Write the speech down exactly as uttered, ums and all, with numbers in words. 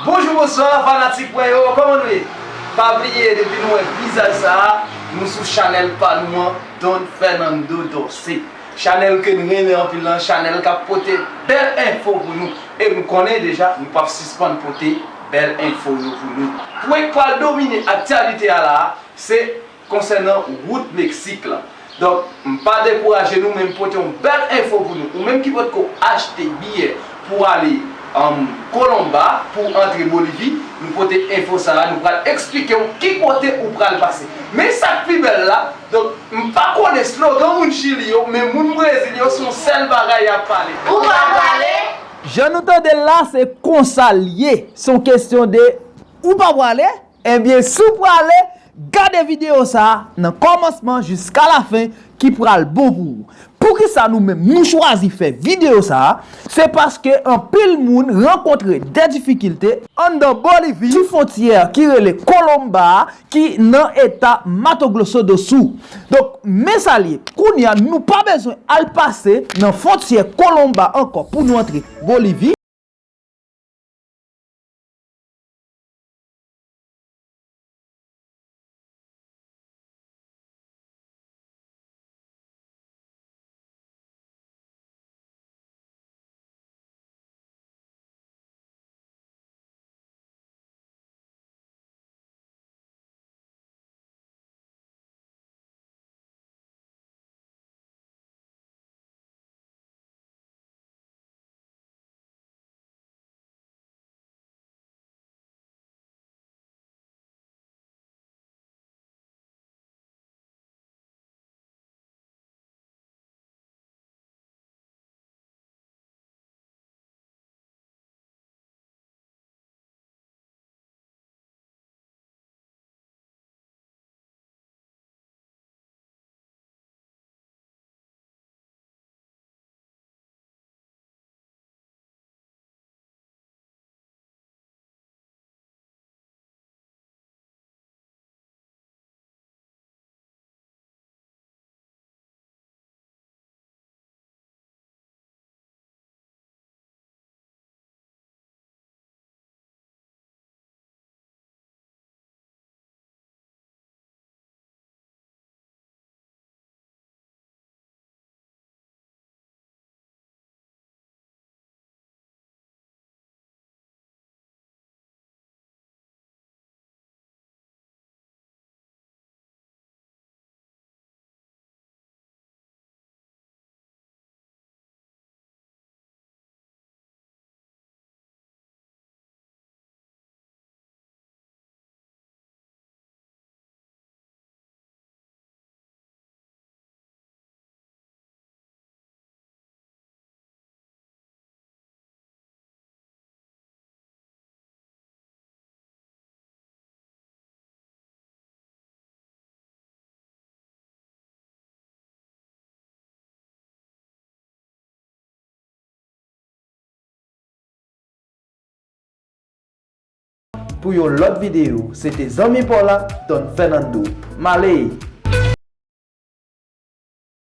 Bonjou, bonswa, fanatik mwen yo, kòman nou ye? Pa bliye, depi nou wè vizaj sa a, nou sou chanèl pa nou an, Don Fernando Dorcé. Chanèl ke n renmen anpil lan, chanèl k ap pote bèl enfo pou nou. E nou konnen deja, nou p ap sispann pote bèl enfo yo pou nou. Pwen k pral domine aktyalite a la a, se konsènan wout Meksik lan. Donk, m pa dekouraje nou, men m pote yon bèl enfo pou nou. Ou menm ki potko achte biyè pou ale, um, Kolonba, pou antre Bolivi, nou pote enfo sa a, nou pral eksplike w ki kote ou pral pase. Men sa k pi bèl la, donk, m pa konnen slogan moun Chili yo, men moun Brezil yo se yon sèl bagay y ap pale. Ou pa prale? Jan nou tande l la, se konsa l ye. Se yon kesyon de ou pa prale? Ebyen, si w prale, gade videyo sa a nan kòmansman jiska lafen ki pral bon pou ou. Poukisa nou menm nou chwazi fè videyo sa a? Se paske anpil moun rankontre de difikilte anndan Bolivi, ti fwontyè ki rele Kolonba a, ki nan eta Mato Grosso do Sul. Donk, men sa l ye. Kounye a, nou pa bezwen al pase nan fwontyè Kolonba ankò pou nou antre Bolivi. Pou yon lòt videyo, se te zanmi pa w la, Don Fernando. M ale!